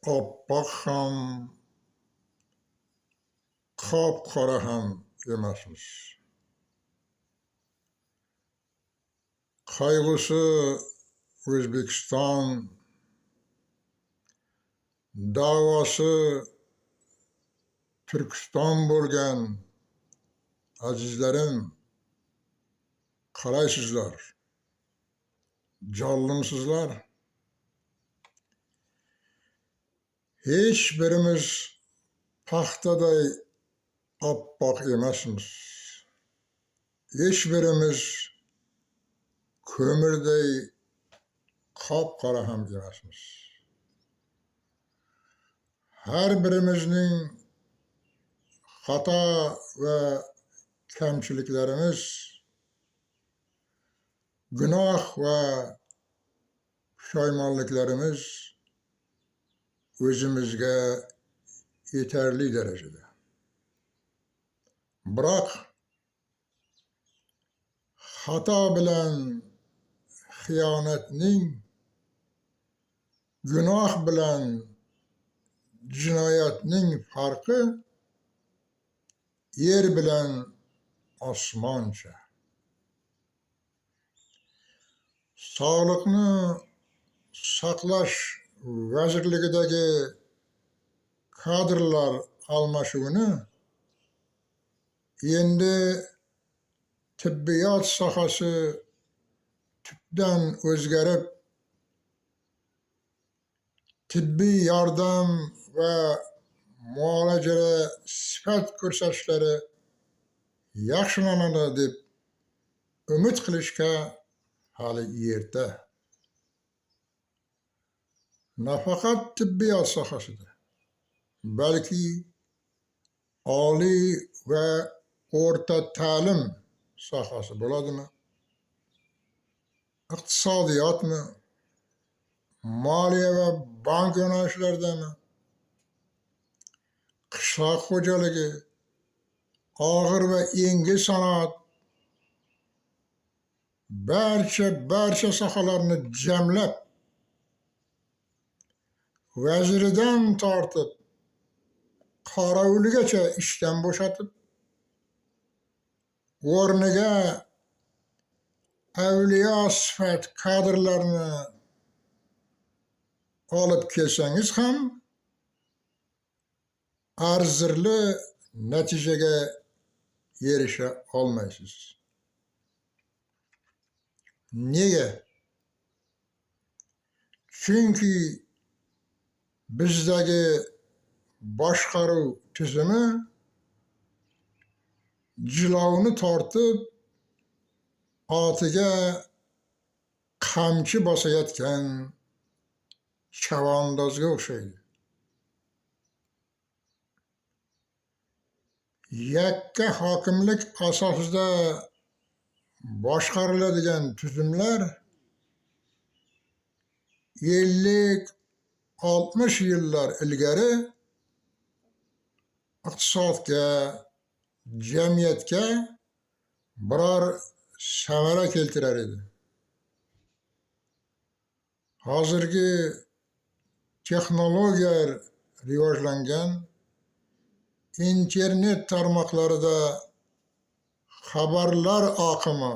Oppoq ham, qop-qora ham emasmiz. Qayg'usi O'zbekiston, da'vosi Turkiston bo'lgan azizlarim, qalaysizlar? Jonlimsizlar? Hech birimiz paxtaday oppoq emasmiz. Hech birimiz ko'mirday qop-qora ham emasmiz. Har birimizning xato va kamchiliklarimiz, gunoh va pushaymonliklarimiz o'zimizga yetarli darajada. Biroq xato bilan xiyonatning, gunoh bilan jinoyatning farqi yer bilan osmoncha. Sog'liqni saqlash vazirligidagi kadrlar almashuvini endi tibbiyot sohasi tubdan o'zgarib, tibbiy yordam va muolajada sifat ko'rsatishlari yaxshilanadi deb umid qilishga hali erta. Nafaqat tibbiyot sohasida, balki oliy va o'rta ta'lim sohasi bo'ladimi, iqtisodiyotmi, moliya va bank yo'nalishlaridami, qishloq xo'jaligi, og'ir va yengil sanoat, barcha sohalarni jamlab, vaziridan tortib qorovulgacha ishdan bo'shatib, o'rniga avliyo sifat kadrlarni olib kelsangiz ham arzirli natijaga erisha olmaysiz. Nega? Chunki bizdagi boshqaruv tizimi jilovni tortib otiga qamchi bosayotgan chavandozga o'xshaydi. Yakka hokimlik asosida boshqariladigan tuzumlar 50-60 yillar ilgari iqtisodga, jamiyatga biror samara keltirar edi. Hozirgi texnologiya rivojlangan, internet tarmoqlarida xabarlar oqimi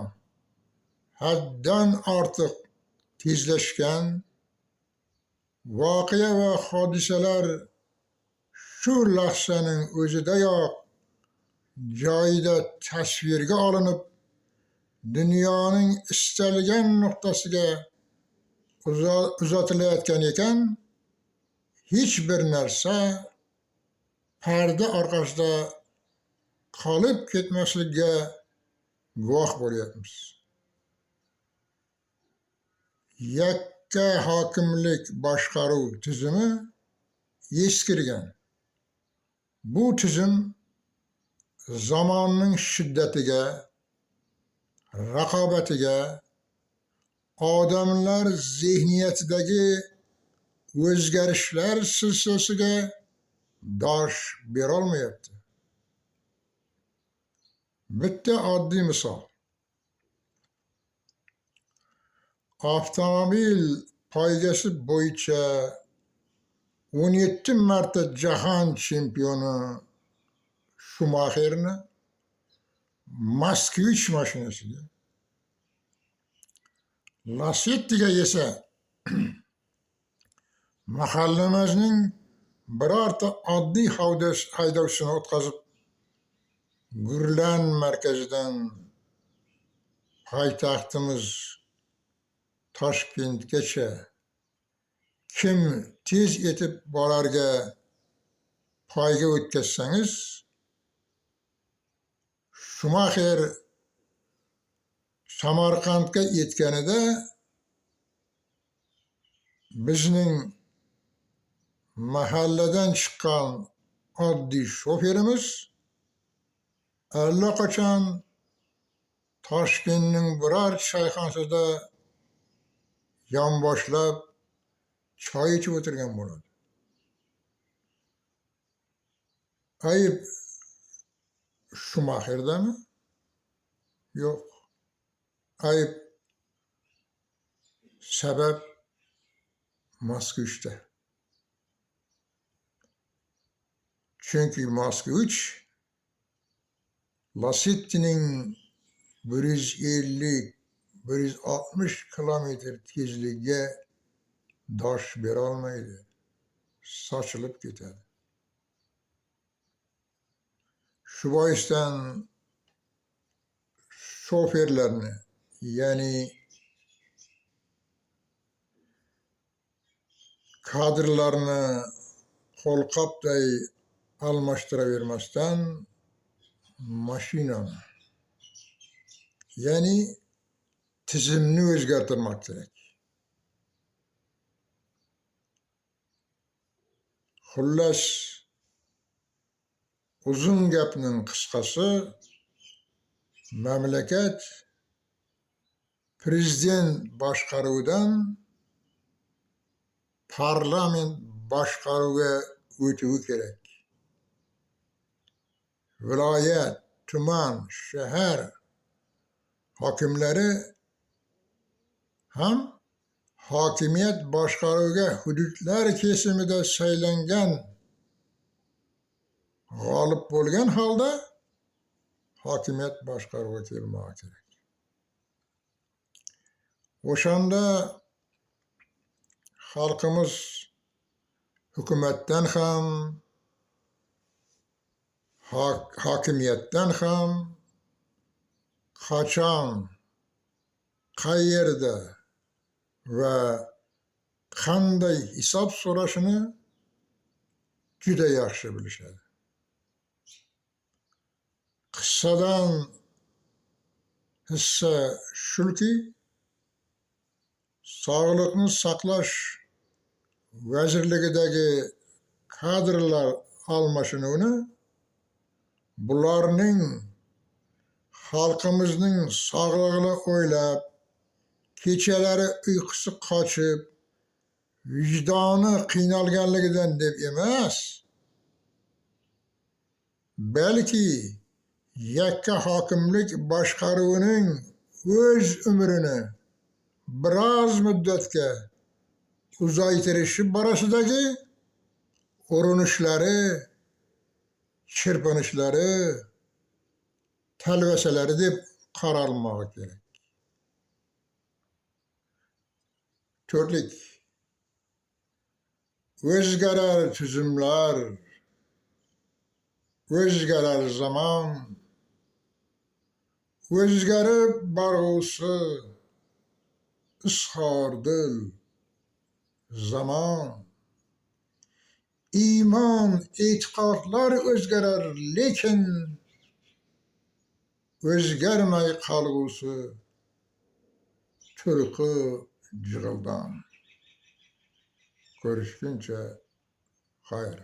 haddan ortiq tezlashgan, voqea va hodisalar shu lahzaning o'zidayoq joyida tasvirga olinib, dunyoning istalgan nuqtasiga uzatilayotgan ekan, hech bir narsa parda orqasida qolib ketmasligiga guvoh bo'lyapmiz. Yakka hokimlik boshqaruv tizimi eskirgan. Bu tizim zamonning shiddatiga, raqobatiga, odamlar zehniyatidagi o'zgarishlar silsilasiga dosh berolmayapti. Bitta oddiy misol. Avtomobil poygasi bo'yicha 17 marta jahon chempioni Shumaxerni Moskvich mashinasiga, Lasettiga esa mahallamizning birorta oddiy haydovchisini o'tkazib, Gurlan markazidan poytaxtimiz Toshkentgacha kim tez etib borarga poyga o'tkazsangiz, Shumaxer Samarqandga yetganida bizning mahalladan chiqqan oddiy shoferimiz allaqachon Toshkentning biror choyxonasida yonboshlab choy ichib o'tirgan bo'ladi. Ayb Shumaxerdami? Yo'q. Ayb sabab Moskvichda. Chunki Moskvich Lasettining 150-160 kilometr tezligiga dosh berolmaydi, sochilib ketadi. Shu boisdan shoferlarni, ya'ni kadrlarni qo'lqopday almashtiravermasdan mashinani, ya'ni tizimni o'zgartirmoq kerak. Xullas, uzun gapning qisqasi, mamlakat prezident boshqaruvidan parlament boshqaruviga o'tuvi kerak. Viloyat, tuman, shahar hokimlari ham hokimiyat boshqaruviga hududlar kesimida saylangan, g'olib bo'lgan holda hokimiyat boshqaruviga kelmoqi kerak. O'shanda xalqimiz hukumatdan ham, hokimiyatdan ham qachon, qayerda va qanday hisob so'rashini juda yaxshi bilishadi. Qissadan hissa shuki, Sog'liqni saqlash vazirligidagi kadrlar almashinuvini bularning xalqimizning sog'lig'ini o'ylab, kechalari uyqusi qochib, vijdoni qiynalganligidan deb emas, balki yakka hokimlik boshqaruvining o'z umrini biroz muddatga uzaytirishi borasidagi urinishlari, chirpinishlari, talvasalari deb qaralmog'i kerak. To'rtlik. O'zgarar tuzumlar, o'zgarar zamon, o'zgarib borg'usi izhordil zamon. Iymon, e'tiqodlar o'zgarar, lekin o'zgarmay qolg'usi turqi jig'ildon. Ko'rishguncha xayr.